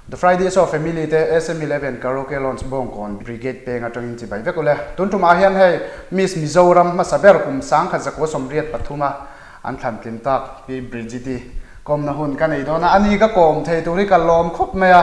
The Friday Show Family te SM 11 Karaoke Lounge Bawngkawn Brigade peng atangin chibai vek ule. Tun tumah hian hei Miss Mizoram hmasa ber kum 1983 a an thlan tling tak Pi Bridget-i kawmna hun ka nei dawn a, ani ka kawm thei tur hi ka lawm khawp mai a.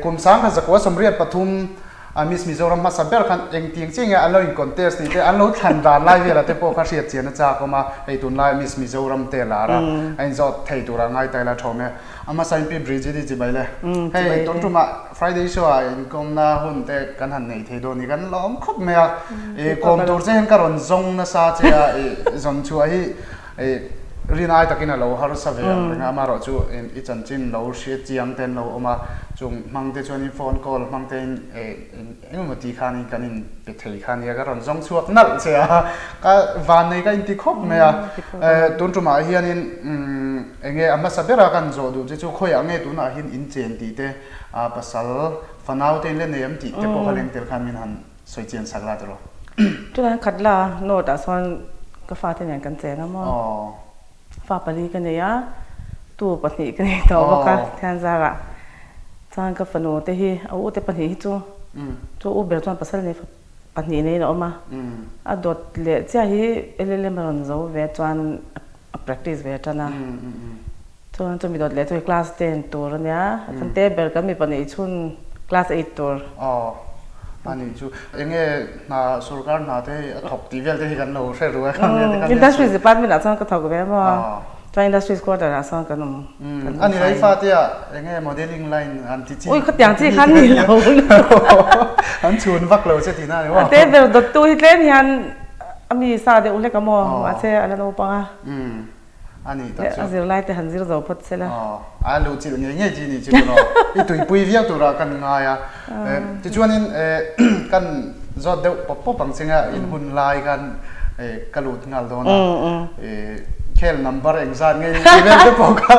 Kum 1983 a Miss Mizoram hmasa ber khan engtiang chiah nge an lo in contest tih te an lo thlan dan lai velah te pawh kha hriat chian a chak awm a, hei tunlai Miss Mizoram te lar a, a inzawt thei turah ngai ta ila thawm e. A hmasa in Pi Bridget i chibai le. Hei tun tumah Friday show ah inkawmna hun te kan han nei thei dawn ni kan lawm khawp mai a. I kawm tur che hian ka rawn zawng nasa che a, i zawn chhuah hi i rin ai takin a lo harsa ve ang reng a, amaherawh chu i chanchin lo hria chiang te an lo awm a, chung hmang te chuan in phone call hmang te in Engemaw ti khanin kan in pe thei kha nia, ka rawn zawng chhuak nalh che a, ka vannei ka inti khawp mai a. Tun tumah hianin enge a hmasa bera kan zawh duh che chu khawiah nge tunah hian in chen tih te, pasal fanau te in la nei em tih te pawh kha leng tel khan min han sawi chian sak la tiraw. Tunah khat la note ah sawn ka fate nen kan cheng a maw? Fa pali ka nei a, tu pahnih ka nei tawh bawk a Thianzarah. Chuan ka fanu te hi a u te pahnih hi chu chu u ber chuan pasal nei pahnih neiin a awm a, a dawt leh chiah hi LLM a rawn zo ve chuan a practice ve tan a, chuan chumi dawt leh chu class ten tur a nia, kan te ber kan mipa neih chhun class eight tur. Aw a nih chu enge hna sorkar hna te hi a thawk tih vel te hi kan lo hre ru a. Industries department ah chuan ka thawk ve maw. Chuan industries quarter ah sawn kan awm. A ni lei fate ah enge modelling line an ti chi. Ui khatiang chi khan ni lo. An chhun vak lo che tihna a ni maw. A te ber dawttu hi tlem hian a mi sa deuh hlek a maw mahse a la naupang a. A ni tak chu. A zirlai te han zir zo phawt se la. A luh chilh ngei ngei chi ni chu tawh. I tuipui viau turah kan ngai a. Tichuanin kan zawt deuh pawp pawp ang chinga in hun lai khan ka lut nghal dawn a. Khel number engzat nge i vel te pawh kha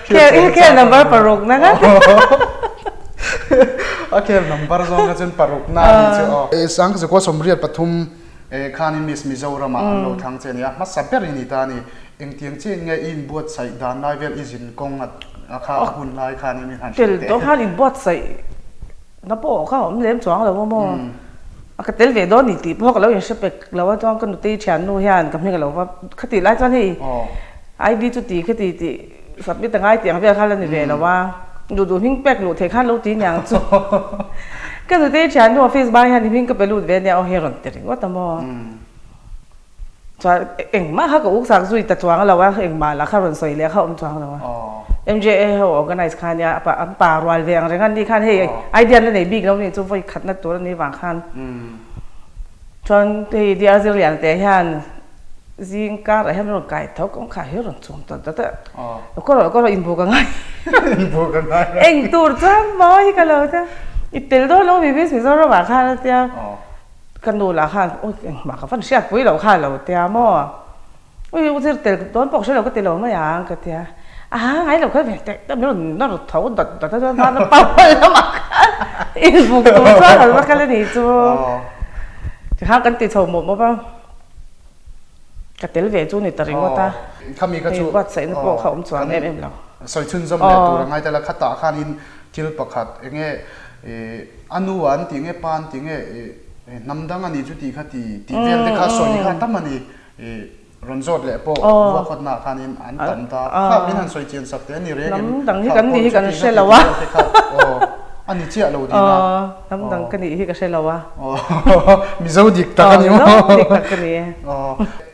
Khel khel number paruk na kha. A khel number zawng kha chuan paruk na a ni chu aw. Sangzakua 83 khanin Miss Mizoram ah an lo thlang che a ni a, hmasa ber i ni ta a ni. Engtiang chiah in nge i inbuatsaih dan lai vel i zin kawng a kha a hun lai khan in han hrilh teh. Tel tawh khan inbuatsaih na pawh kha awm lem chuang lo a maw? A ka tel ve dawn ni tih pawh ka lo inhre pek lo a, chuan ka nutei thiannu hian ka hming a lo va khatih lai chuan hei ID chu ti khati tih submit a ngai tih ang vel kha la ni ve lo a, duh duh hming pek luh theih khan lo ti niang chu. Ka nutei thiannu office bai hian i hming ka pe lut ve ania aw hei rawn ti ringawt a maw? Chuan engmah kha ka uk sak zui ta chuang lo a, engmah lah kha rawn sawi leh kha awm chuang lo a. MJA ho organize kha nia an pa rual ve ang reng a ni khan hei idea la nei bik lo ni chu vawi khatna tur a ni vang khan. Chuan hei DR Zirlian te hian zing karah hian rawn kai tho kawng kha hi rawn chhum tawt tawt a. Ka rawh ka rawh inbuk a ngai. Inbuk a ngai. Eng tur chuan maw hi ka lo tia. I tel dawn lo mi Miss Mizoram ah khan a tia. Ka nu lah khan ui engmah ka van hriatpui loh kha lo tia maw? Ui u zir tel dawn pawh ka hre lo ka ti lo mai ang ka tia. A ngai lo kha ve teh teh min rawn nawr tho dawt dawt a chuan van a power lamah khan inbuk tur chuan kan va kal a nih chu. Tikhan kan ti chho mawp mawp a, ka tel ve chu ni ta ringawt a. Khami kha chu buatsaihna pawh kha awm chuang em em lo. Sawi chhunzawm leh tur a ngai tel a, khatah khanin thil pakhat enge A nu an ti nge pa an ti nge hnam dang a ni chu tih kha ti tih vel te kha sawi kha tam a ni. Rawn zawt leh pawh vuakhawtna ah khanin an tam ta. Kha min han sawi chian sak teh a ni reng em? Hnam dang hi kan nih hi kan hre lo a. A ni chiah lo tih na. Hnam dang ka nih hi ka hre lo a. Mizo dik tak a ni maw? Mizo dik tak ka ni e.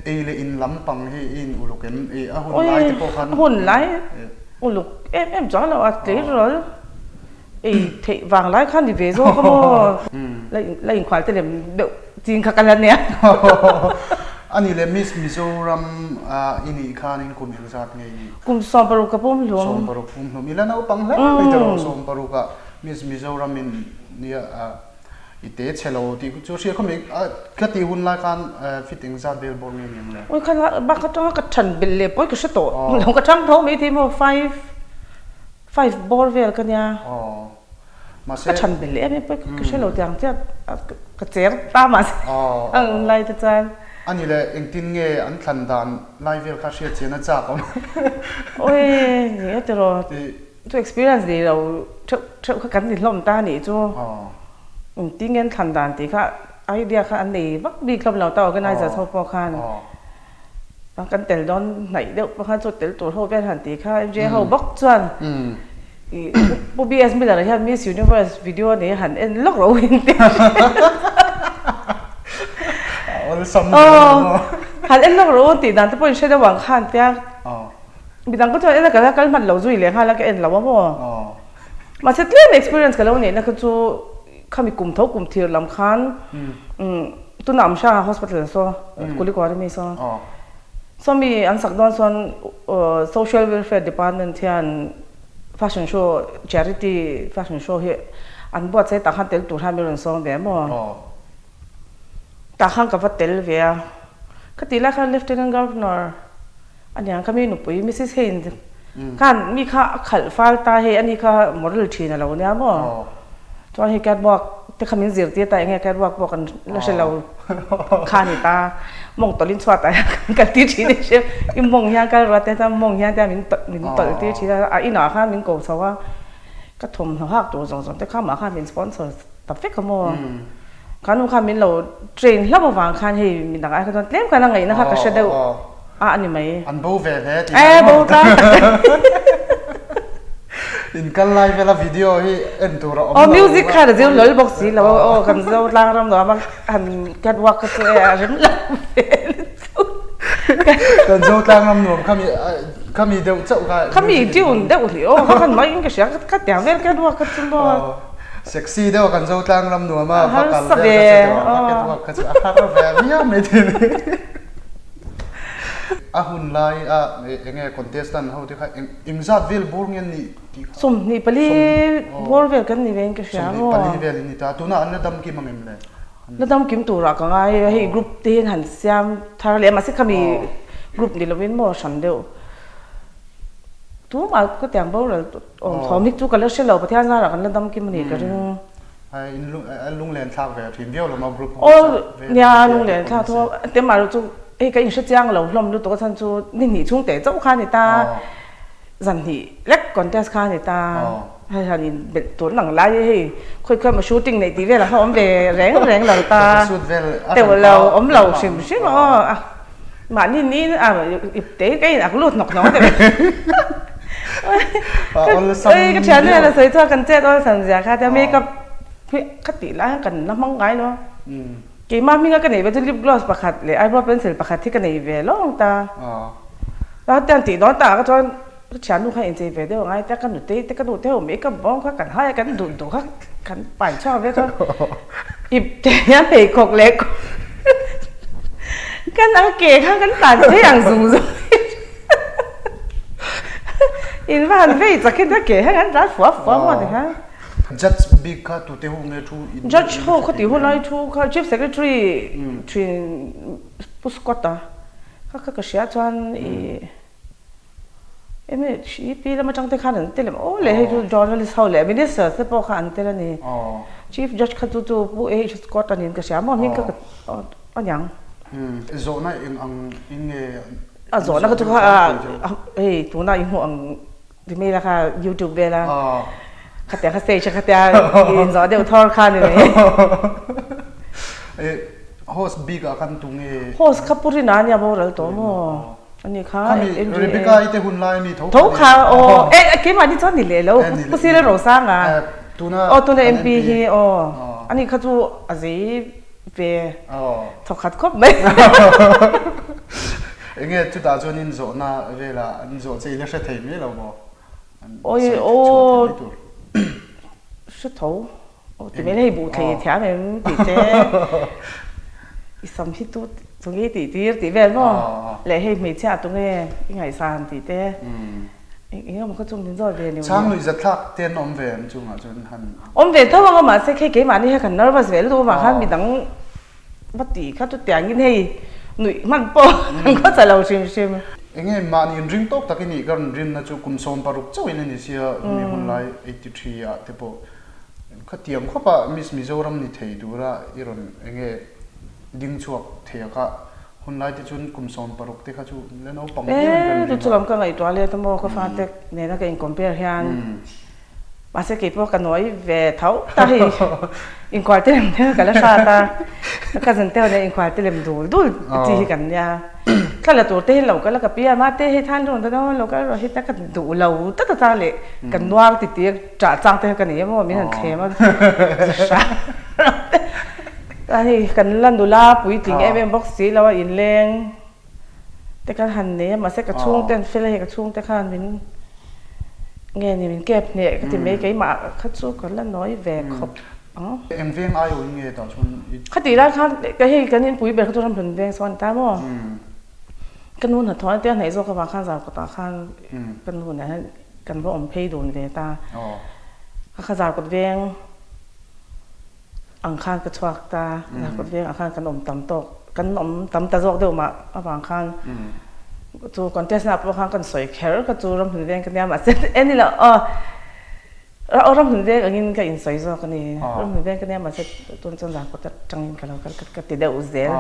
Ei leh in lampang hi i in uluk em? A hun lai te pawh khan. A hun lai uluk em em chuang lo a tleirawl. Ei theih vang lai khan ni ve zawk a maw? La inkhual te lem deuh ching kha ka la nia. A ni le Miss Mizoram i nih khanin kum engzat nge i nih? Kum 60 ka pum hlum. 60 pum hlum. I la naupang hle mai ta rawh 60 ah Miss Mizoram in nia i te chhe lo tih chu hria khawm i ka tih hun lai khan fit engzat vel bawr nge niang le? Ui kha bak atanga ka than belh leh pawi ka hre tawh lo ka thang tho mai thei maw five Five bawr vel ka nia. Aw. Mahse. Ka chhan belh em em pawh ka hre lo tiang chiah ka cher ta mahse ang lai te chuan. A ni le engtin nge an thlan dan lai vel kha hriat chian a chak awm. Oi ni e tiraw. Chu experience nei lo theuh theuh kha kan ni hlawm ta nih chu. Engtin nge an thlan dan tih kha idea kha an nei vak bik hlawm lo ta organizers ho pawh khan. Kan tel dawn hnaih deuh pawh khan chu tel tur ho vel han tih kha MJ ho bawk chuan Pu BS Miller hian Miss Universe video nei han en lawk ro in ti han en lawk ro tih dan te pawh in hre deuh ang khan tia. Midang ka chuan en a ka la kal hman lo zui leh nghal a ka en lo a maw. Mahse tlem experience ka lo neihna kha chu khami kum tho kum thir lam khan tuna awm hrang a hospital saw Kulikawn ami saw saw mi an sak dawn chuan social welfare department hian fashion show charity fashion show hi an buatsaih tah khan tel tur hian min rawn sawm ve a maw. Tah khan ka va tel ve a ka tih lai khan Lieutenant Governor Aniang kha mi nupui Mrs Haines khan mi kha a khalh fal ta hei ani kha model thin a lo nia maw? Chuan hei catwalk te kha min zirtir ta enge catwalk pawh kan la hre lo kha a ni ta mawng tawlh in chhuat ah hian kan ti thin a hria i mawng hian kal ruat te chuan mawng hian te min tawlh min tawlh tir thin a a inah khan min ko chho a ka thawmhnaw hak tur zawng zawng te kha amah khan min sponsor ta vek a maw? Ka nu khan min lo train hlauh avang khan hei midang ai kha chuan tlem khan a ngaihna kha ka hre deuh a a ni mai. An bo ve hle tih Eh bo tlang tak In kal lai vela video hi en tur a awm lo. Aw music khan a zir hlawl bawk si lo aw kan zo tlang ram nuam a han catwalk kha chu e a rem lo ve lutuk. Kan zo tlang ram nuam khami khami deuh chauh kha. Khami tune deuh hlih aw kha khan mai in ka hria ka tiang vel catwalk kha chu maw. Sexy deuh a kan zo tlang ram nuam a va kal vel kha chu deuh a va catwalk kha chu a har ve viau mai thei ni. A hun lai a eng nge contestant ho te kha eng zat vel bur nge an nih tih kha. 24 bur vel kan ni ve in ka hria maw. 24 vel in ni ta tunah an la dam kim ang em le? La dam kim turah ka ngai hei group te hian han siam thar leh mahse khami group ni lovin maw hran deuh tumah ka tiang boral Awm thawm hi chu ka la hre lo, Pathian zarah kan la dam kim a ni ka ring. A lunglen thlak ve thin viau lo maw group ho chu? Nia lunglen thlak tho a, temah erawh chu hei ka inhre chiang lo hlawm lutuk a chhan chu ni hnih chhung teh chauh kha a ni ta, zan hnih lek contest kha a ni ta, hei han in belh tur nang lai hei khawi khawi emaw shooting neih tih velah kha awm ve reng reng lo ta, teuh lo awm lo hrim hrim a aw. Mahni ni a ip te ka in ak lut hnawk hnawk deuh. Oi ka thian hian a sawi chuan kan chet awlsam zia kha tia makeup hi ka tih lai hian kan la hmang ngai lo. Keimah hminga ka neih ve chu lip gloss pakhat leh eyebrow pencil pakhat hi ka nei ve lawng ta. Tiang tih dawn takah kha chuan Ka thiannu kha inchei ve deuh angai te, ka nutei te ka nu te ho makeup bawm kha kan hai a, kan duh duh kha kan pai chhuak ve chuan ip te hian pheikhawk leh kan ang ke kha kan tan phei ang zung zung in va han vei chak in a ke kha kan tlan fua fua maw ti kha. Judge bik kha tute ho nge thu in Judge ho kha tih hun lai thu kha Chief Secretary thin Pu Scott a kha kha ka hria chuan i MHEP lam atang te khan an tel em aw le hei chu journalist ho leh minister te pawh kha an tel a ni. Chief judge kha chu chu Pu AH Scott a niin ka hria maw hming kha ka a niang. Zawhna eng ang in nge A zawhna kha chu kha hei tuna i hmuh ang ti mai la kha youtube vela khatia kha stage a khatia inzawh deuh thawr kha ni mai. Host bik ah khan tunge? Host kha Pu Rina ania boral tawh maw? Ani kha Khami MGA. Rebecca i te hun lai ami tho Tho kha aw. E keimah ni chuan ni leh lo. Pu Sile Rosanga. Tuna Aw tuna MP hi aw. Ani kha chu a zei ve thawkhat khawp mai. Enge chutah chuan in zawhna velah an zawh che i la hre thei mai lo maw? Awi aw hre tho. Aw ti mai hei buh thei thiam em tih te i sam hi tu tunge tih tir tih vel maw leh hei hmeichhia tunge i ngaihsan tih te eng emaw kha chu min zawt ve ni Chang lui zathlak te an awm ve em chungah chuan han Awm ve tho ang a mahse hei keimahni hian kan nervous ve lutuk avang khan midang Va tih kha chu tiangin hei nuih hman pawh kan khaw cha lo hrim hrim. Enge mahni inring tawk tak i nih ka rawn rinna chu kum 16 chauhin a ni sia mi hun lai 83 ah te pawh khatiang khawpa Miss Mizoram ni thei tura i rawn enge ding chhuak thei a kha. Hun lai te chuan kum 16 te kha chu la naupang viau in kan ring a. E, chu lam ka ngaihtuah let a maw, ka fate nena ka in compare hian mahse kei pawh ka nawi ve tho ta hei inkual te lem te ka la hrat a, ka cousin te ho nen inkual te lem dul dul chi hi kan nia. Thla la tur te hi lo kal a ka pi a, mate hei than rawn dawn a, lo kal rawh heta ka duh lo ta ta ta leh ka nuar ti ti a ṭah chang te kha ka nei a maw min han thlem a hram te. A hei kan la nula puitling em em bawk si lo a inleng te kan han nei a mahse ka chhungte an fel a hei ka chhungte khan min nge ni min kep hneh ka ti mai keimah kha chu ka la nawi ve khawp ang. Eng veng ai awm nge tah chuan i. Khatih lai khan ka hei kan inpui ber kha chu ramhlun veng sawn a ni ta maw ka nu hnathawh te a hnaih zawk avang khan zan kawtah khan ka nu nen hian kan va awm phei dun ve ta ka kha zar kawt veng. Ang khan ka chhuak ta, Zarkawt veng ah khan kan awm tam tawk, kan awm tam ta zawk deuh mah avang khan chu contest na pawh khan kan sawi kher kha chu Ramhlun veng ka nia mahse en ila aw aw Ramhlun veng angin ka insawi zawk a ni, Ramhlun veng ka nia mahse tun chuan Zarkawt atangin ka lo kal ka ti deuh zel,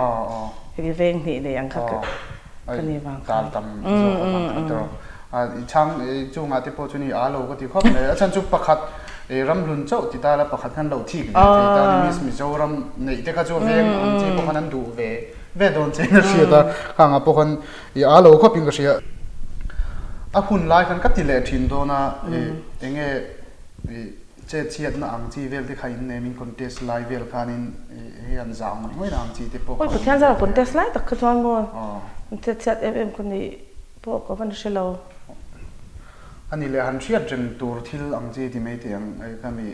hei veng hnih nei ang kha ka ni vang khan. Tal tam zawk avang khan tawh. I chhang chungah te pawh chu ni a lo ka ti khawp mai. A chhan chu pakhat ramhlun chauh ti ta la pakhat khan lo thik ve thei ta ni Miss Mizoram neih te kha chu veng ang chi pawh khan an duh ve ve dawn che in a hriat a khangah pawh khan i a lo khawp in ka hria. A hun lai khan ka ti leh thin dawn a enge i chet chhiatna ang chi vel te kha in nem in contest lai vel khanin hei an zah ngawih ngawih na ang chi te pawh kha awm ve. Awi Pathian zara contest lai tak kha chuan maw chet chhiat em em ka nih Pawh ka van hre lo. A ni leh han hriat reng tur thil ang chi ti mai teh ang e ka mi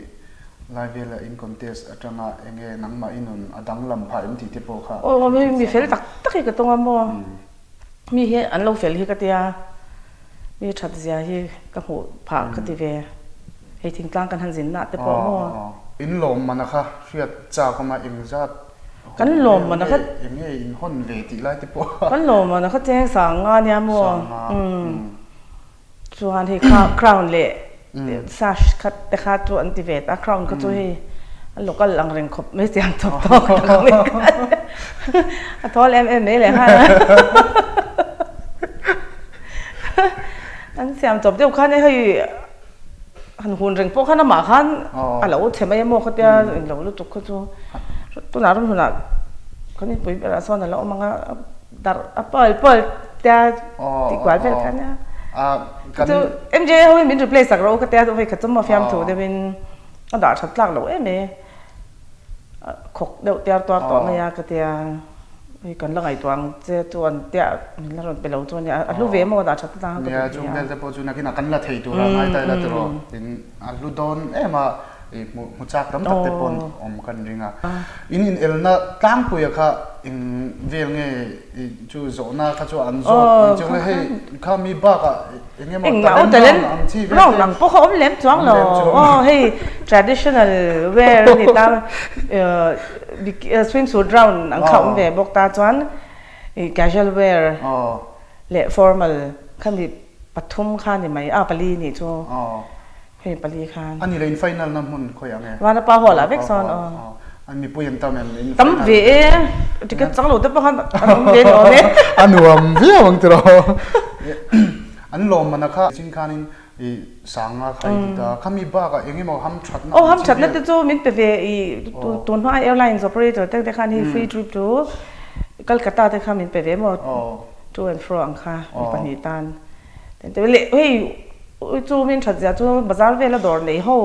lai vela in contest atanga enge nangmah i nun a danglam phah em tih te pawh kha Aw mi mi fel tak tak hi ka tawng a maw mi hi an lo fel hi ka tia mi that zia hi ka hmuh phah ka ti ve. Hei thingtlang kan han zin nah te pawh maw? In lawm mana kha hriat chak awm a engzat Kan lawm mana kha eng nge in hawn ve tih lai te pawh. Kan lawm mana kha cheng sang nga nia maw? Sang nga. Chuan hei crown leh sash kha te kha chu an ti ve ta, crown kha chu hei a local ang reng khawp mai siam chawp tawk tak mai a thawl em em mai leh nghal a. An siam chawp deuh khan hei Han hun reng pawh khan amah khan a lo chhe mai a maw khatia in lo lutuk kha chu tunah rawn hunah kan inpui berah sawn a lo awm ang a darh a pawl pawl tia tih kual vel kha nia chu MJ ho in min replace sak rawh u khatia vei khat chu maw fiamthu deuhin a dah that tlak loh em e khawk deuh tiar tuar tawh mai a ka tia. Hei kan la ngaihtuah ang che chu an tia min la rawn pe lo chu a nia, a hlu ve maw dah that atang a ka Nia chung vel te pawh chu nakinah kan la thei tur a ngai ta ila tiraw tin a hlu dawn em a i hmu hmu chak tam tak te pawh awm kan ring a. In in elna tlangpuia kha eng vel nge i chu zawhna kha chu an zawt ang chiang le hei kha mi bakah eng emaw talent round ang chi vel te round ang pawh kha awm lem chuang lo aw hei traditional wear a ni ta Swimsuit round ang kha awm ve bawk ta chuan casual wear leh formal kha mi pathum kha ni mai a pali nih chu hei pali khan. A ni leh in final na hmun khawi ang e? Vanapa hall ah vek sawn aw. An mipui an tam em in final? Tam ve e, ticket chang lo te pawh khan an awm ve ni awm e. A nuam viau ang tiraw. An lawm man a kha chin khanin I sanga kha i ti ta. Khami bakah eng emaw ham thatna Aw ham thatna te chu min pe ve i tun hma airlines operator te te khan hi free trip to Kolkata te kha min pe ve maw to and fro ang kha mi pahnih tan te leh hei chu min that zia chu bazar vela dawr nei ho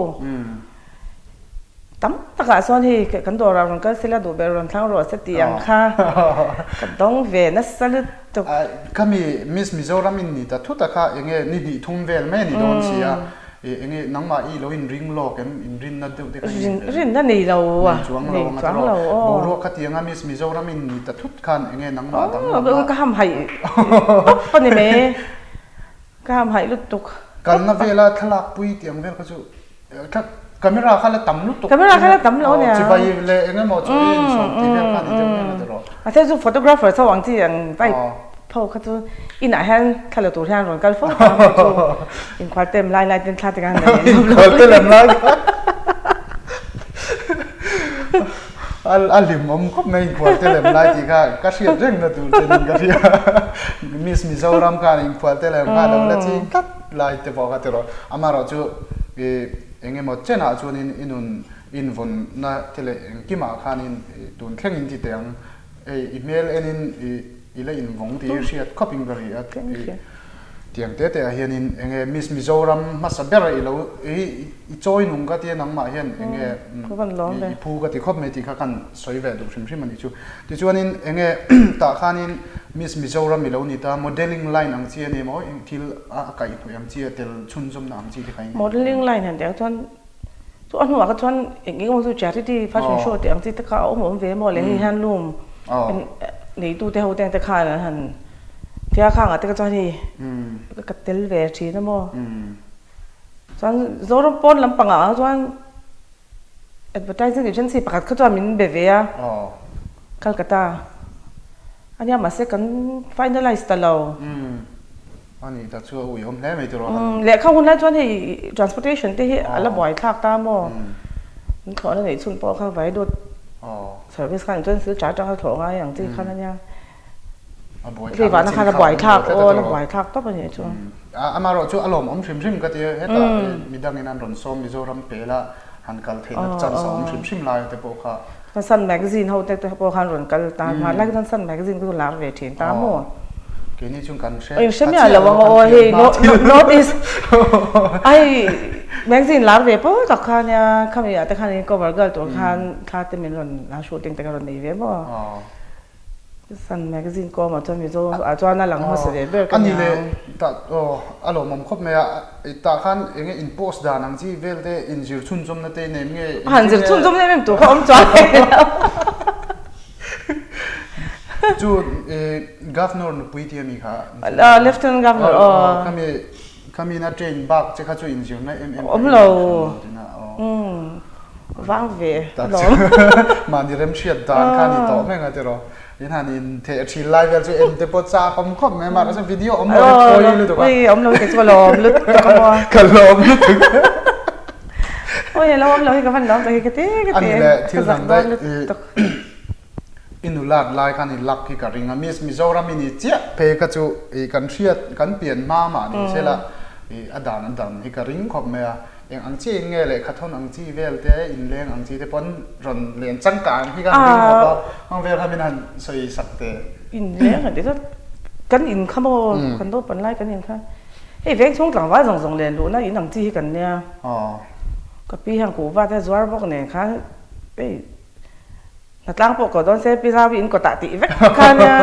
Tam takah chuan hei kan dawrah rawn kal sela duh ber rawn thlang rawh se tih ang kha ka dawng ve nasa lutuk. Khami Miss Mizoram in ni ta thut a kha enge ni hnih thum vel mai a ni dawn si a, enge nangmah i lo in ring lawk em, in rinna deuh te kha i nei ve em? Rinna nei lo a, nei chuang lo anga tiraw, boruak kha tianga Miss Mizoram in ni ta thut khan enge nangmah danglam a. Ka hamhaih tawp a ni mai, ka hamhaih lutuk. Kalna vela thlalak pui tih ang vel kha chu Camera kha la tam lutuk. Camera kha la tam lo nia. Chibai leh eng emaw chu i insawm tih vel kha ni deuh vel a tiraw. A the chu photographer chho ang chi ang type ho kha chu inah hian thla la tur hian rawn kal fo ta ang chu inkhual te lem lai lai ten thla te khan nei Inkhual te lem lai kha. A hlimawm khawp mai inkhualte lem lai tih kha ka hriat reng na tur che nin ka hria. Miss Mizoram khan inkhualte lem kha a lo la ching tlat lai te pawh kha ti rawh. Amaherawhchu ih eng emaw chenah chuanin i nun invawnna te leh engkimah khanin tun thleng in ti teh ang. Hei i hmel enin i i la invawng tih hi hriat khawp in ka ri a i tiang te te ah hianin enge Miss Mizoram hmasa ber i lo i i chawi nung ka tia nangmah hian enge i phu ka ti khawp mai tih kha kan sawi ve duh hrim hrim a nih chu. Tichuanin enge tah khanin Miss Mizoram i lo ni ta modelling line ang chi a ni maw thil a kaihhnawih ang chi a tel chhunzawmna ang chi te kha eng nge? Modelling line han tih ang chuan Chu a hnuah kha chuan eng eng emaw chu charity fashion show tih ang chi te kha a awm awm ve maw le hei handloom neitu te ho te te khan an han tia khangah te kha chuan hei ka tel ve thin a maw. Chuan Zoram pawn lampangah kha chuan advertising agency pakhat kha chuan min be ve a Calcutta ania mahse kan finalize ta lo. A nih tak chu a uiawm hle mai tiraw han. Lehkha hun lai chuan hei transportation te hi a la buai thlak ta maw? An thlawhna neih chhun pawh kha vai dawt service khan chuan silchar atanga thlawh ngai ang chi khan ania. A buai thlak na chin kha buai thlak aw la buai thlak tawp a nih chu. Amaherawh chu a lawmawm hrim hrim ka ti a hetah midangin an rawn sawm Mizoram pela han kal theihna chance a awm hrim hrim lai te pawh kha. Chuan Sun Magazine ho te pawh khan rawn kal ta a, hmanlai kha chuan Sun Magazine kha chu lar ve thin ta maw? Keini chuan kan hre Eng hre miah lo ang aw hei North East ai magazine lar ve pawl tak kha nia khami ah te khan in cover girl tur khan thla te min rawn a shooting te kha rawn nei ve maw? Sun Magazine kawmah chuan Mizo ah chuan a lang hmasa ve ber ka nia. Ani leh tah aw a lawmawm khawp mai a, tah khan eng nge in post dan ang chi vel te in zir chhunzawmna te nem nge A han zir chhunzawm em em tur kha awm chuan hei lo. Chu Governor nupui tih ami kha? Lieutenant Governor aw. Khami khami in a train bak che kha chu in zirna em em awm lo. Vang ve alawm. Mahni remhriat dan kha ni tawh mai ang a tiraw. In han in theh thin lai vel chu en te pawh chak awm khawp mai a, mahse video awm lo hi pawi lutuk a. Ui awm lo hi kei chu ka lawm lutuk a maw. Ka lawm lutuk. Ui a lo awm lo hi ka van lawm tak hi ka ti ka ti. Ani leh thil dang daih i nulat lai khan i luck hi ka ring a, Miss Mizoram i ni chiah phei kha chu i kan hriat kan pian hma mah ni se la i a dan a dan hi ka ring khawp mai a. Eng ang chi in nge lehkha thawn ang chi vel te, inleng ang chi te pawn rawn len changkang hi kan ring khawp a, hmang vel kha min han sawi sak teh. Inleng han ti chu kan in kha maw, kan naupan lai kan in kha, hei veng chhung tlangval zawng zawng len luhna in ang chi hi kan nia. Ka pi hian kuhva te zuar bawk nen khan hei hnatlang pawh ko dawn se pi zau hi in kawtah tih vek kha nia.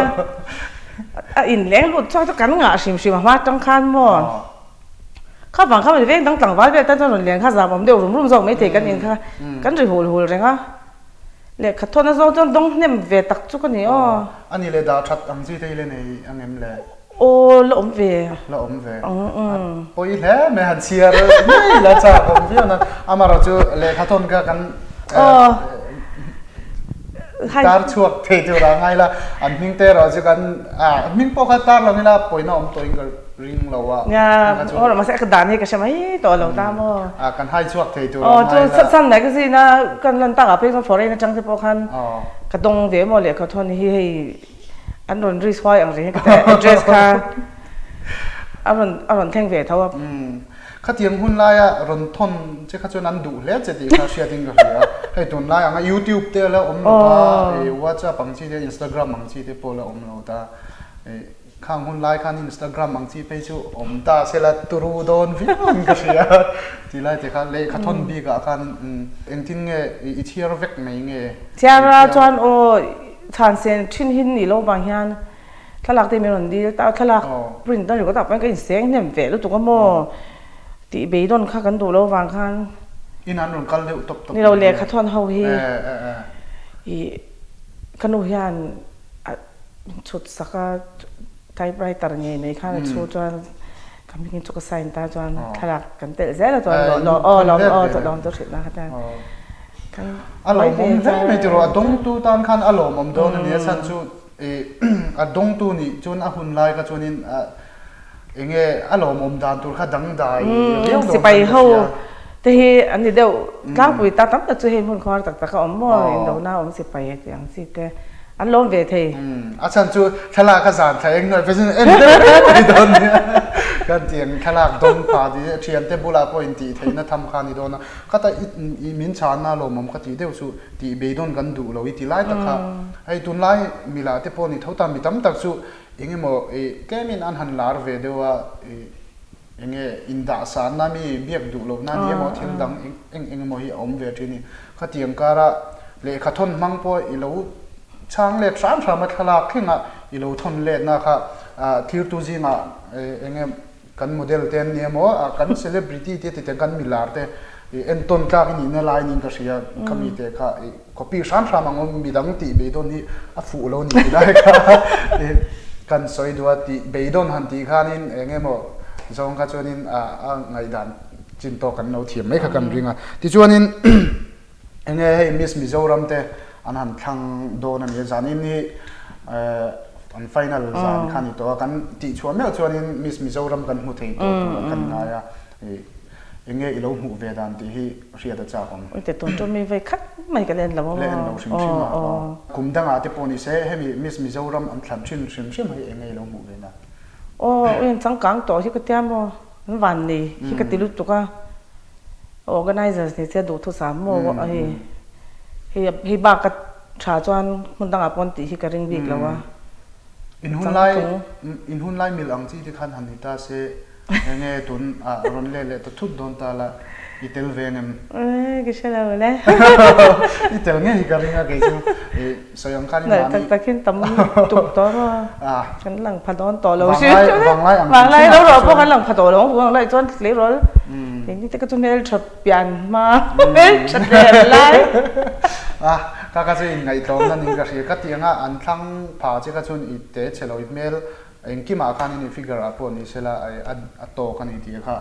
A inleng lut chhuak chu kan ngah hrim hrim a hma atang khan maw. Kha vang kha veng dang tlangval vel tan chuan rawn lian kha zam awm deuh rum rum zawk maithei kan in kha kan ri hul hul reng a, lehkha thawn a zawng chuan dawng hnem ve tak chu ka ni aw. A ni le dah that ang chi te hi le nei ang em le? Aw la awm ve. La awm ve. A pawi hle mai han chhiar ngei la chak awm viau na amaherawh chu lehkha thawn kha kan tar chhuak thei tur ah ngai la an hming te erawh chu kan hming pawh kha tar lo ila pawina awm tawhin ka ring lo a. Nia, aw mahse ka dan hi ka hre mai tawh lo ta maw. A kan hai chhuak thei tur a ngai la. Aw chu Sun Magazine a kan lan tak ah phei chuan foreign atang te pawh khan ka dawng ve maw lehkha thawn hi hei an rawn risk huai ang reng hi ka ti address kha a rawn a rawn thleng ve tho a. Khatiang hun laia rawn thawn che kha chuan an duh hle che tih kha hriatin ka hria. Hei tunlai anga YouTube te la awm lo ta, WhatsApp ang chi te, Instagram ang chi te pawh la awm lo ta. Khang hun lai khan Instagram ang chi phei chu awm ta se la turu dawn viau in ka hria. Ti lai te kha lehkha thawn bik ah khan engtin nge i chhiar vek mai nge? Chhiar a chuan aw chhan sen thin hi ni lo vang hian thlalak te min rawn dil ta a, thlalak print dawn ringawt ah pawhin ka inseng hnem ve lutuk a maw tih beidawn kha kan duh lo vang khan. In an rawn kal deuh tawp tawp. Ni lo lehkha thawn ho hi i ka nu hian a. Min chhut sak a, typewriter ngei mai khan a chhu chuan ka hming chu ka sign ta chuan thlalak kan telh zel a chuan lawm aw lawm aw chu lawm chu hrilh na kha chuan kan a lawmawm hle mai tiraw a dawngtu tan khan a lawmawm dawn a nia chhan chu a dawngtu nih chuan a hun lai kha chuanin enge a lawmawm dan tur kha dangdai viau dawn sipai ho. Te hi an ni deuh tlangpui ta tam tak chu hei hmun khuar tak tak a awm maw indona awm sipai tih ang chi te an lawm ve thei. A chhan chu thlalak a zan thla eng hnuai phei chuan en deuh reng mai dawn nia. Kan ti ang thlalak dawng pha ti thiante bulah pawh intih theihna tham kha a ni dawn a. Khata i min chhanna lawmawm ka tih deuh chu tih beidawn kan duh lo i ti lai tak kha. Hei tunlai mila te pawh ni tho ta mi tam tak chu engemaw i tlemin an han lar ve deuh a i Enge indahsanna mi biak duh lohna ni emaw thil dang eng eng emaw hi a awm ve thin i. Khatiang kara lehkha thawn hmang pawh i lo chhang let hram hram a thlalak thlengah i lo thawn letna kha thirtu zingah enge kan model te an ni emaw kan celebrity te tite kan milar te entawn tlak i nihna lai niin ka hria khami te kha i Copy hram hram ang awm midang tih beidawn hi a fuh lo ni tih lai kha kan sawi duh a tih beidawn han tih khanin eng emaw zawng kha chuanin a ngaihdan chin tawk kan lo thiam mai kha kan ring a. Tichuanin eng nge hei Miss Mizoram te an han thlang dawn a ni a, zanin hi an final zan kha a ni tawh a, kan tihchhuah meuh chuanin Miss Mizoram kan hmu thei tawh turah kan ngai a. Eng nge i lo hmuh ve dan tih hi hriat a chak awm. Ute tun chu mi vei khat mai ka len lo a maw? La en lo hrim hrim a aw. Kum dangah te pawh ni se hemi Miss Mizoram an thlan thin hrim hrim hi eng nge i lo hmuh ve na? Aw u in changkang tawh hi ka tia maw? An van nei hi ka ti lutuk a. Organizers ni che duhthusam maw hei hei bak a tha chuan hmun dangah pawn tih hi ka ring bik lo a. In hun lai in hun lai mil ang chi te khan han ni ta se. Enge tun ah rawn let leh ta thut dawn ta la, i tel ve ngem? Eii ka hre lo le. I tel ngei hi ka ring a kei chu i sawi ang khan i mahni. Nalh tak tak hin tam tuk tawh maw? Kan lang pha dawn tawh lo si. Vanglai vanglai ang Vanglai ro ro pawh kan lang pha tawh lo ang vanglai chuan tleirawl engtin te ka chu hmeltha pian hma hmeltha hmel lai. A ka ka chu inngaihtlawmna niin ka hria ka tih anga an thlang pha che kha chuan i te chhe lo i hmel Engkimah khanin i figure ah pawh ni sela a tawk a ni tih kha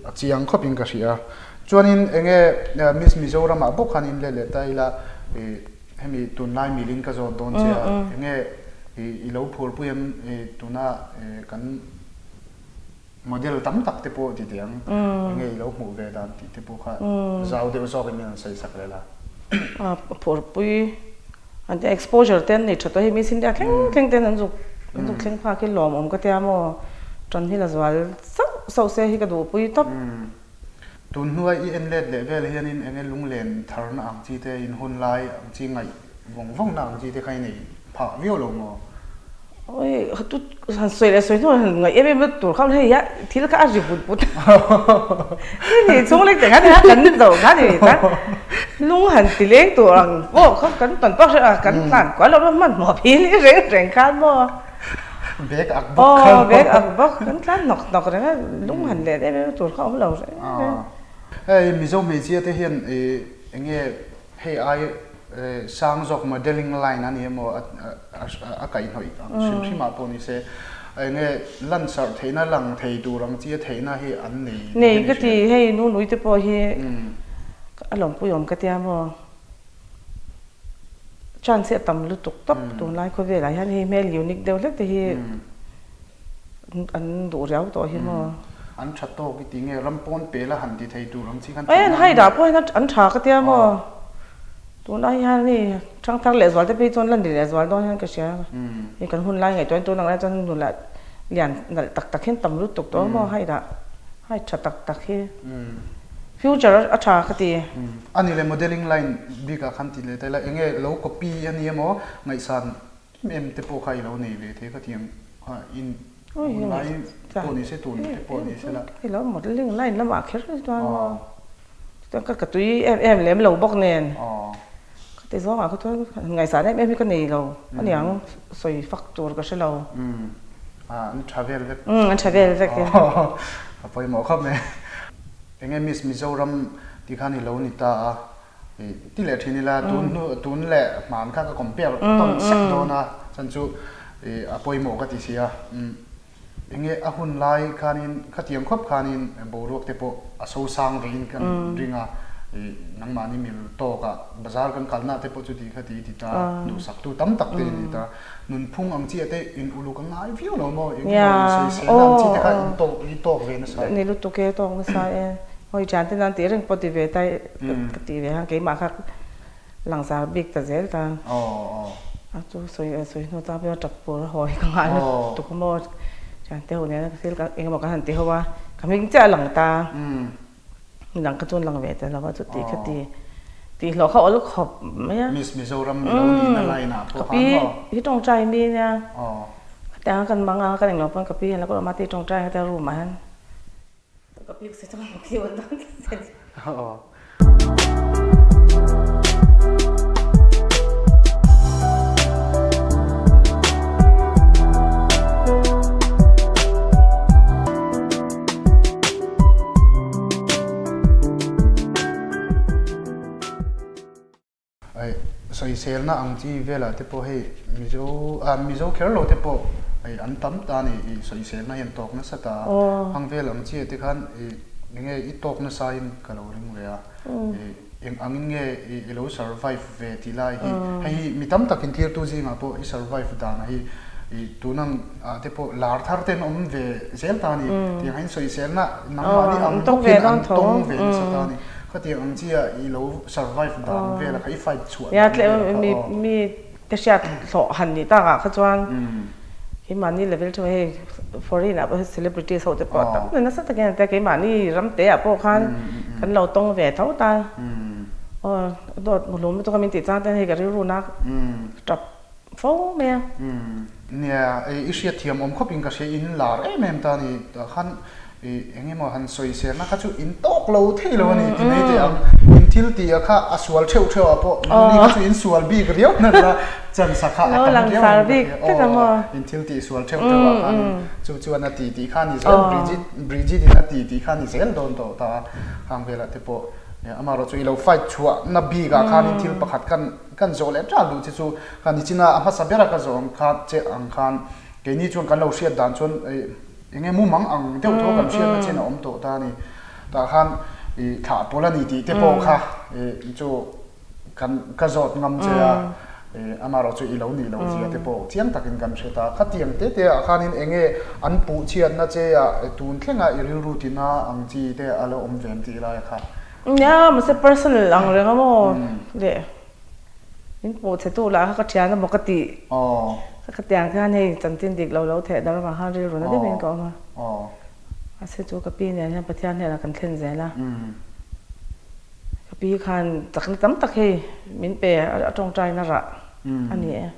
a chiang khawpin ka hria. Chuanin enge Miss Mizoram ah bawk khanin let leh ta ila hemi tunlai milin ka zawt dawn che a, enge i lo phurpui em tuna kan Model tam tak te pawh ti teh ang, enge i lo hmuh ve dan tih te pawh kha zau deuh zawkin min rawn sawi sak leh la. A phurpui an tia exposure te an nei tha tawh hei Miss India thleng thleng ten an zuk an zuk thleng phak hi lawmawm ka tia maw tan hi la zual sauh sauh se hi ka duhpui tawp. Tun hnua i en let leh vel hianin enge lunglen tharna ang chi te in hun lai ang chi ngaih vawng vawngna ang chi te kha i nei phah viau lo maw? Oi, tu han sawi leh sawi hnu han ngaih em em tur kha hei a thil kha a ri but but ni chhung lek te kha ni kan zo kha ni ta lung han ti leng tur ang pawh kha kan tawn pawh hre a kan tlan kual lo hman hmawh phi ni reng reng khan maw bag ak bawk kha bag ak bawk kan tlan nawk nawk reng a lung han let em em tur kha awm lo reng reng hei Mizo hmeichhia te hian enge Hei ai sang zawk modelling line a ni emaw a kaihhnawih ang hrim hrim ah pawh ni se enge lansarh theihna lang thei tur ang chi a theihna hi an nei Nei ka ti hei nunui te pawh hi a lawmpui awm ka tia maw chance hi a tam lutuk tawp tunlai khawvelah hian hei hmel unique deuh hlek te hi An duh riau tawh hi maw? An tha tawk i ti nge ram pawn pela han ti thei tur ang chi khan theihna an nei. Dah pawh hian an tha ka tia maw? Tunah hian hei thangthar lehzual te phei chuan la ni lehzual dawn hian ka hria. Hei kan hun lai ngaihtuah in tunang lai chuan nula lian nalh tak tak hian tam lutuk tawh maw hei dah hei tha tak tak hi future a tha ka ti. A ni le modelling line bikah khan ti leh ta ila enge lo copy a ni emaw ngaihsan Em em te pawh kha i lo nei ve thei ka ti ang kha in hunlai pawh ni se tun te pawh ni se la. I lo modelling line lamah kher chuan maw chuan ka ka tui em em lem lo bawk nen ka ti zawngah kha chuan ngaihsan em em hi ka nei lo aniang sawi fak tur ka hre lo. An tha vel vek. An tha vel vek e. A pawimawh khawp mai. Enge Miss Mizoram ti khan i lo ni ta a. Ti leh thin ila tun hnu tun leh hman kha ka compare tawn sek dawn a chan chu a pawimawh ka ti si a enge a hun lai khanin khatiang khawp khanin boruak te pawh a so sang vein kan ring a nangmahni mil tawkah bazar kan kalna te pawh chuti kha ti ti ta duhsak tu tam tak te ni ta nunphung ang chiah te in uluk a ngai viau lo maw eng emaw in sawisel ang chi te kha in tawk i tawk ve nasa ni lutuk e tawk nasa e. Hawi thian te nan tih reng pawh ti ve ta ka tih ve khan keimah kha langzar bik ta zel ta. A chu sawi sawi hnu ta pawh tap pur a haw hi ka nghah lutuk maw thian te ho nena thil eng emaw kan han ti ho a ka hming chiah a lang ta. Midang kha chuan lang ve ta lo a chuti kha ti tih hlawh kha awl khawp mai a. Miss Mizoram milo nihna line ah pawh khan maw. Ka pi hi tawngtai mi nia. Khatiang a kan mang a kan englo pawn ka pi hian la kawr awm a ti tawngtai khatia room ah hian. Ka pi ka sawi chuan ka pi awn dawn tlat si. Hei sawiselna ang chi velah te pawh hei Mizo ah Mizo kher lo te pawh hei an tam ta a ni ih sawiselna hi an tawk nasa ta a hang vel ang chi ah te khan ih enge i tawk nasa in ka lo ring ve a ih eng angin nge ih i lo survive ve tih lai hi hei hi mi tam tak inthirtu zingah pawh i survive dan hi ih tun ang ah te pawh lar thar ten awm ve zel ta a ni tiang hian sawiselna nangmahni ang bawkin an tawng ve nasa ta a ni. Khatiang ang chia i lo survive dan vel a kha i fight chhuah dan vel a kha aw. Mi te hriat hlawh han nih tak ah kha chuan keimahni level theuh hei foreign ah pawh celebrities ho te pawh tam tak nasa takin an tia keimahni ram te ah pawh khan kan lo tawng ve tho ta aw dawt muhlum lutuk a min tih chang ten hei ka rilru na tap fo mai a. Nia i hriatthiam awm khawp in ka hria in lar em em ta ni tah khan Ih, eng emaw han sawi serna kha chu in tawk lo thei lo a ni ti mai teh ang. In thil tih a kha a sual theuh theuh ah pawh nangni kha chu in sual bik riau na la chance a kha a tam riau ang ka hria. Aw, in thil tih sual theuh theuh ah khan chu chuan a ti tih kha a ni zel, Bridget, Bridget in a ti tih kha a ni zel dawn tawh ta a, khang velah te pawh amaherawh chu i lo fight chhuah na bik ah khanin thil pakhat khan kan zawh leh ṭal duh che chu ka nichina a hmasa bera ka zawh ang kha che ang khan keini chuan kan lo hriat dan chuan ih Eng nge mumang ang deuh tho kan hriatna chin a awm tawh ta a ni. Tah khan i thlah pawl a ni tih te pawh kha i chu kan ka zawt ngam che a, i amaherawh chu i lo nih loh zia te pawh chiang takin kan hre ta. Khatiang te te ah khanin eng nge an puh chhiatna che a tun thlenga i rilru tina ang chi te a lo awm ve em tih lai kha. Nia, mahse personal ang reng a maw le. Min pawh chhe tu lah kha ka thian emaw ka tih. Ka khatiang khian hei chanchin dik lo lo theh dar vang khan rilru na deuhin ka awm a. Mahse chu ka pi nen hian Pathian hnenah kan thlen zel a. Ka pi khan chakna tam tak hei min pe a tawngtaina rah a ni e.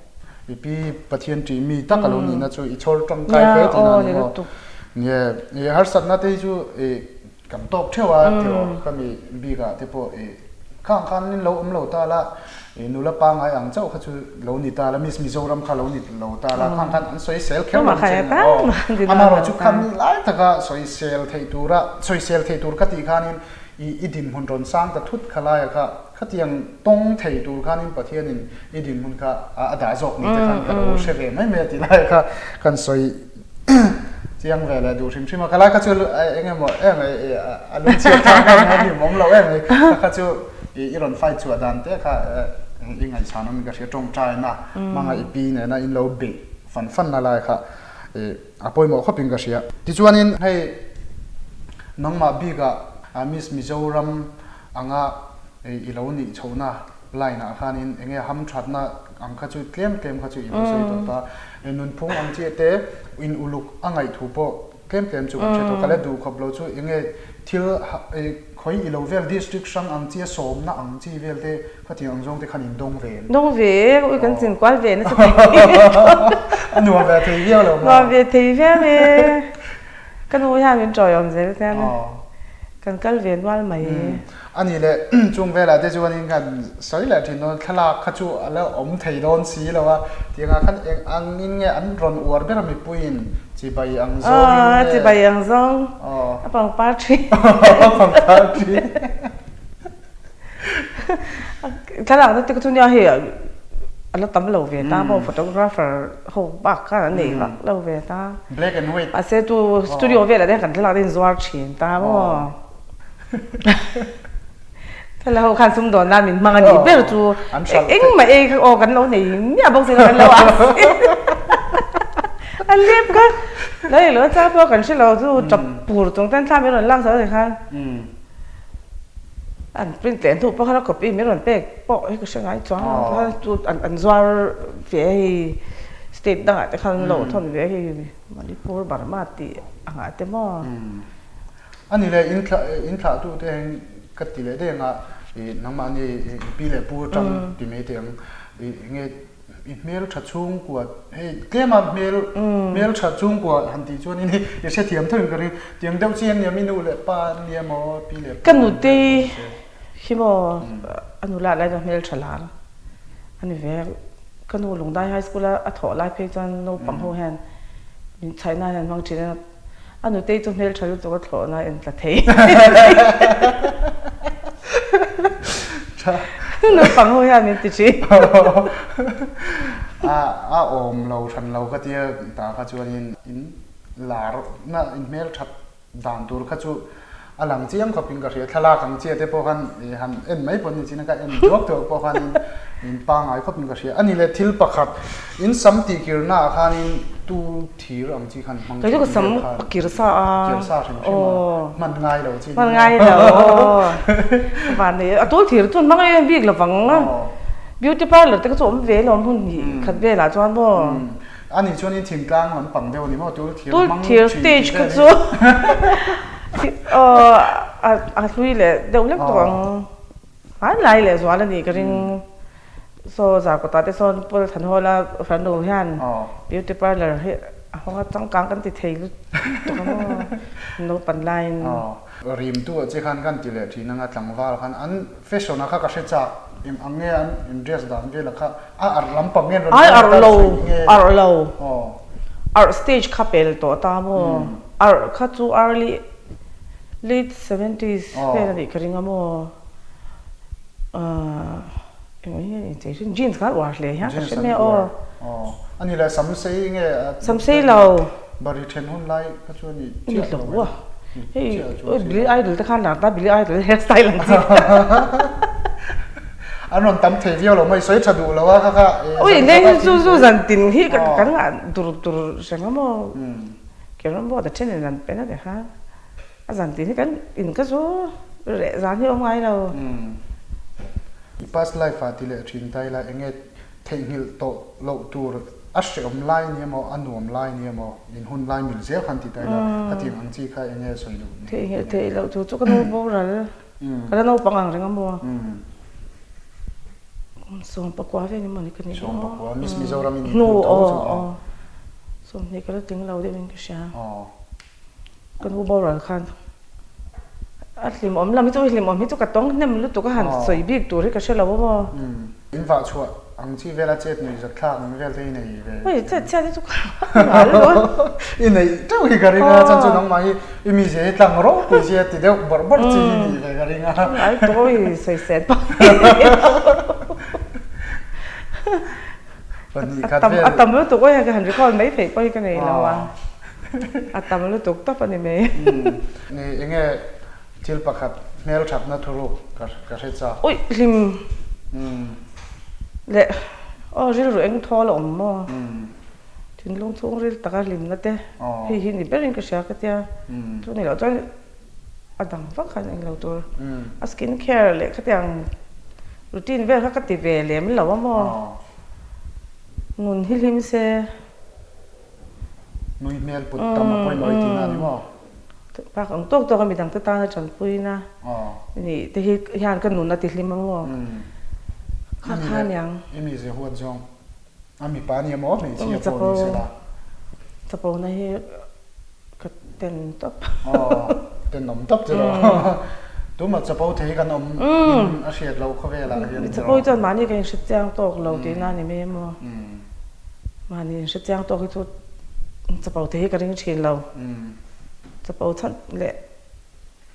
I pi Pathian tih mi tak a lo nihna chu i chhawr tangkai hle tihna a ni maw? Nia, i harsatna te hi chu i Kan tawk theuh a tih aw ka mi bik ah te pawh i khang khan in lo awm lo ta la i nula pangai ang chauh kha chu lo ni ta la Miss Mizoram kha lo ni lo ta la khang khan an sawisel kher lo che ni aw amaherawh chu kha mi lai taka sawisel theih tura sawisel theih tur ka tih khanin i i dinhmun rawn sang ta thut kha laia kha khatiang tawng thei tur khanin Pathianin i dinhmun kha a dah zawk ni te khan ka lo hre ve mai mai a tih laia kha kan sawi Chiang ve leh duh hrim hrim a, khalai kha chu eng emaw em mai a lungchhiat thlak em mai a hlimawm loh em mai, kha kha chu i rawn fight chhuah dan te kha i ngaihsan awm in ka hria, tawngtaina hmanga i pi nena in lo beih fan fan na lai kha a pawimawh khawp in ka hria. Tichuanin hei nangmah bikah Miss Mizoram anga i lo nih chhohna line ah khanin eng nge hamthatna ang kha chu tlem tlem kha chu i lo sawi tawh ta. Nunphung ang chiah te in uluk a ngaih thu pawh tlem tlem chu kan hre tawh. Ka la duh khawp lo chu eng nge thil khawi i lo vel district hrang ang chi a sawmna ang chi vel te khatiang ang zawng te khan in dawng ve em? Dawng ve e, ui kan chin kual ve nasa thei viau. A nuam ve thei viau lo maw? Nuam ve thei viau e. Ka nu hian min tawiawm zel chian a, kan kal ve nual mai. A nih leh chung velah te chuanin kan sawi leh thin dawn, thlalak kha chu a la awm thei dawn si lo a, tiangah khan eng angin nge an rawn uar ber a mipuiin chibai ang zawngin nge. Chibai ang zawng, a pangpar thi. A pangpar thi. Thlalak na te chu nia hei a la tam lo ve ta maw photographer ho bak khan an nei vak lo ve ta. Black and white. Mahse chu studio velah te hian kan thlalak te in zuar thin ta maw. Thlalak ho khan sumdawn nan min hmang a nih ber chu engmah ei kha aw kan lo nei miah bawk si lo kan lo a a lep kha lo ei lo chang pawh kan hre lo chu tap pur chung ten thla min rawn lak zo a ni khan. An print leh hnu pawh khan a copy min rawn pek pawh hi ka hre ngai chuang lo khan chu an zuar ve a hei state dangah te khan an lo thawn ve a hei Manipur Burma tih angah te maw. A ni leh in thlah in thlah tu te hian ka ti leh daih anga ih nangmahni i pi leh pu atang ti mai teh ang ih enge I hmel tha chhungkua hei tlema hmel hmel tha chhungkua han tih chuan in i hrethiam theuhin ka ring. Tiang deuh chi an nia mi nu leh pa an nia maw pi leh pu Ka nute hi maw a nula lai chuan hmel tha lar a ni ve. Ka nu Lungdai High School a a thawh lai phei chuan naupang ho hian min chhaihna hian an hmang thin a. A nutei chu hmel tha lutuk a thlawhna a en tla thei. Naupang ho hian min ti thin. A awm lo hran lo ka tia ta kha chuanin in lar na in hmel that dan tur kha chu a lang chiang khawpin ka hria. Thlalak ang chiah te pawh khan han en mai pawh ni chin a ka en duak duak pawh khanin min pangngai khawpin ka hria. A ni le thil pakhat in sam tihkirnaah khanin tu Thir ang chi khan hmang Kei chu ka sam a kir sa a. Kir sa hrim hrim a. Hman ngai lo chi. Hman ngai lo. Van nei a tul thir chuan hmang em bik lovang a. Beauty parlour te kha chu awm ve lo hmun hnih khat velah chuan maw. A nih chuan in thingtlang lampang deuh a ni maw tul thir hmang thin stage kha chu a hlui leh deuh lek tawh ang. Hmanlai leh zual a nih ka ring. Saw Zarkawtah te sawn Paul Thanhawla farnu hian beauty parlour hi a hawng a, changkang kan ti thei lutuk a maw naupan laiin. Rimtu ah che khan kan ti leh thin anga tlangval khan an fashion ah kha ka hre chak eng ang nge an in dress dan vel ah kha a arh lampang nge an rawn Ai arh lo arh lo arh stage kha pel tawh ta maw arh kha chu early late seventies vel a nih ka ring a maw. Jeans kha uar hle hian ka hre mai a aw. A ni le sam sei nge a Sam sei lo. Bari then hun lai kha chu a ni chiah lo a. Hei Billy Idol te khan lar ta Billy Idol hair style ang chi. An rawn tam thei viau lo mai sawi tha duh lo a kha kha. Ui le hi chu chu zan tin hi kan ngah dur dur reng a maw. Carrom board a then in an pen a ti kha. A zan tih hi kan in ka zu reh zan hi awm ngai lo. I past life ah ti leh thin ta ila enge theihnghilh tawh loh tur a hreawm lai ni emaw a nuam lai ni emaw in hun lai mil zel khan ti ta ila khatiang ang chi kha enge sawi duh ni. Theihnghilh theih loh tur chu ka nu boral ka la naupang ang reng a maw kum 14 vel emaw ni ka nih 14 Miss Mizoram in hnu tho chu aw 20 ka la tling lo deuh in ka hria. Ka nu boral khan a hlimawm lam hi chu hlimawm hi chu ka tawng hnem lutuk a han sawi bik tur hi ka hre lo a maw. In vah chhuah ang chi vela chet nui zat thlak ang vel te i nei ve. Ui chet chhiat hi chu ka ngal lo a. I neih teuh hi ka ring a chuan chu nangmah hi i mizia hi tlang ropui chi a ti deuh bawrh bawrh chi hi nih ve ka ring a. Ai tawh i sawi set pah. A tam lutuk aw ka han recall mai theih pawh hi ka nei lo a. A tam lutuk tawp a ni mai. Ni enge thil pakhat hmel thatna thuruk ka ka hre chak. Ui hlim leh aw rilru eng thawl a awm maw? Thinlung chhungril taka hlimna te hei hi ni berin ka hria ka tia. Chu ni loh chuan a dang vak khan eng lo tur. A skin care leh khatiang routine vel kha ka ti ve lem lo a maw? Nun hi hlim se. Nui hmel put tam a pawimawh i tihna a ni maw? Bak ang tawk tawk a midang te tana tanpuina nih te hi hian ka nun a ti hlim a maw? Kha kha aniang. I mize huat zawng a mipa a ni emaw hmeichhia pawh ni sela. Chapo na hi ka ten tawp. Aw tenawm tawp chu lo. Tumah chapo thei kan awm in a hriat loh khawvelah hian. Chapo hi chuan mahni ka inhre chiang tawk lo tihna a ni mai emaw? Mahni inhre chiang tawk hi chu chapo thei hi ka ring thin lo. Chapo chhan leh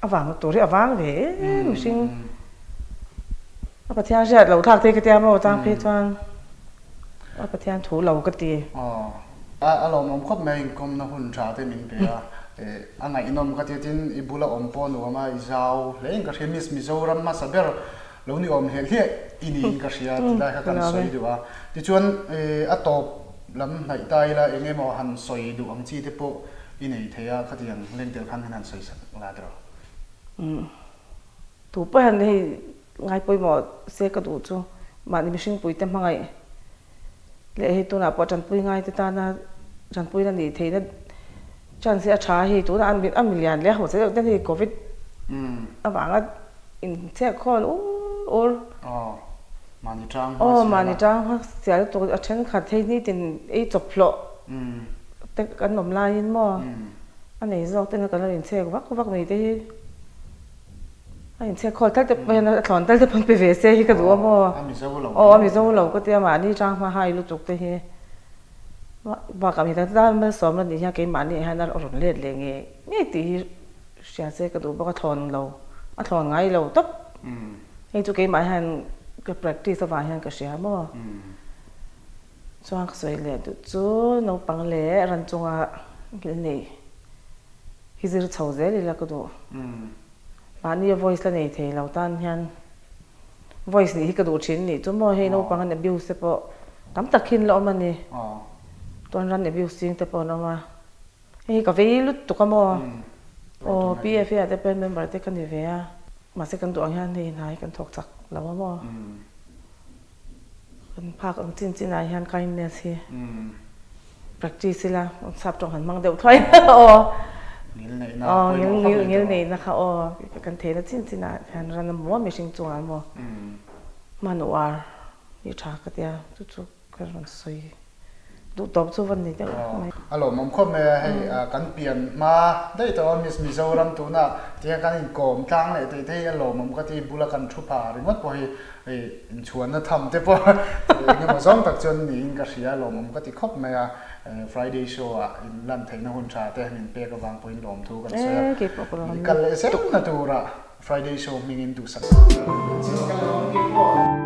a vang tur hi a vang ve em mihring. A Pathian hriat loh thlak te ka tia maw chang phei chuan a Pathian thu lo ka ti. Aw a lawmawm khawp mai inkawmna hun tha te min pe a, a ngaihnawm ka tia tin i bula awm pawh nuam a i zau hle in ka hria Miss Mizoram hmasa ber lo ni awm hliah hliah i niin ka hria ti lai kha kan sawi duh a. Tichuan a tawp lam hnaih ta ila eng emaw han sawi duh ang chi te pawh i nei thei a khatiang lengtel khan min han sawi sak la tiraw. Tu pawh hian hei ngai pawimawh se ka duh chu mahni mihring puite hmangaih leh hei tunah pawh tanpui ngai te tana tanpuina nih theihna chance hi a tha a hei tunah a milian leh a hausa deuh ten hei covid avanga inchhek khawl ur ur aw mahni tang hma sial lutuk a thenkhat hei nitin ei chawp hlawh te kan awm laiin maw a nei zawk ten kan lo inchhek vak vak mai te hi. A inchhek khawl tal te pawh hian a thlawn tal te pawn pe ve se hi ka duh a maw? Aw a mizo lo ka tia mahni tang hma hai lutuk te hi bakah mi dang te tan malsawmna nih hian keimahni ah hian a rawn let leh ngei ngei tih hi hria se ka duh bawk a thlawn lo a thlawn ngai lo tawp hei chu keimah hian ka practice avang hian ka hria maw? Chuan ka sawi leh duh chu naupang leh ran chunga nghilh neih. Hi zir chho zel ila ka duh. Mahni a voice la nei thei lo tan hian voice nih hi ka duh thin nih chu maw hei naupang an abuse te pawh tam tak hi an la awm a ni. Chuan ran abuse ching te pawh an awm a. Hei hi ka vei lutuk a maw. Aw PFA ah te pawh hian member te ka ni ve a. Mahse kan duh ang hian hei hna hi kan thawk chak lo a maw. Kan phak ang chin chin ah hian kindness hi practice ila sap tawng han hmang deuh thuai aw. Aw ngil ngil neihna kha aw kan theihna chin chin ah hian ran emaw mihring chungah emaw hman uar hi tha ka tia chu chu ka rawn sawi. Duh tawp chu van ni deuh mai. A lawmawm khawp mai a, hei kan pian hma daih tawh a Miss Mizoram tuna tihian kan inkawm tlang leh tih te hi a lawmawm ka ti, bula kan thu pha ringawt pawh hi hei inchhuanna tham te pawh eng emaw zawng tak chuan niin ka hria, a lawmawm ka ti khawp mai a, Friday show ah in lan theihna hun tha te min pek avang pawhin lawmthu kan sawi a, i kal leh zel na turah Friday show hmingin duhsak. Ka lawm kei pawh.